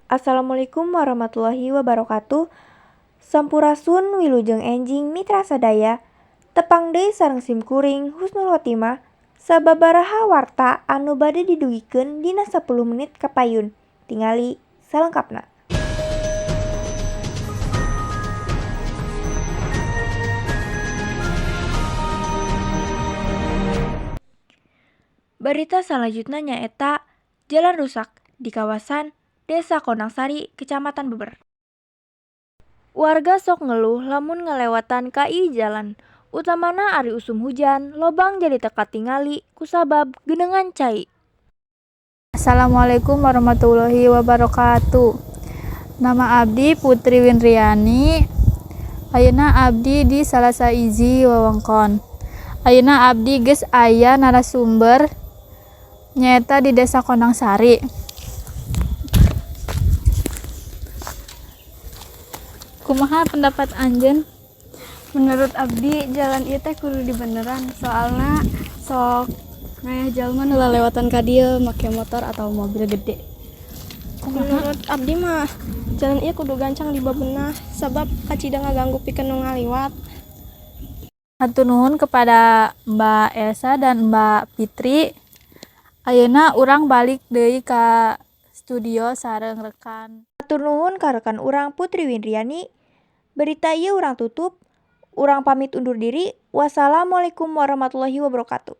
Assalamualaikum warahmatullahi wabarakatuh. Sampurasun, wilujeng enjing, mitra sadaya. Tepang deui sareng simkuring, Husnul Khotimah. Sababaraha warta anu bade didugikeun dina 10 menit kapayun. Tingali salengkapna. Berita salajutna nyaeta jalan rusak di kawasan Desa Kondangsari, Kecamatan Beber. Warga sok ngeluh lamun ngalewatan ka ieu jalan, utamana ari usum hujan, lobang jadi teu katingali kusabab genengan cai. Assalamualaikum warahmatullahi wabarakatuh. Nama abdi Putri Windriani. Ayeuna abdi di salah sahiji wewengkon. Ayeuna abdi geus aya narasumber, nyaeta di Desa Kondangsari. Kumaha pendapat anjeun? Menurut abdi, jalan ieu teh kudu dibeneran, soalna sok ngayah jalma nu lalewatan ka dieu make motor atau mobil gede. Menurut abdi mah jalan ieu kudu gancang dibebenah, sabab kacida ngaganggu pikeun nu ngaliwat. Hatur nuhun kepada Mbak Elsa dan Mbak Fitri. Ayeuna urang balik deui ka studio sareng rekan. Hatur nuhun ka rekan urang, Putri Windriani. Berita ieu urang tutup. Urang pamit undur diri. Wassalamualaikum warahmatullahi wabarakatuh.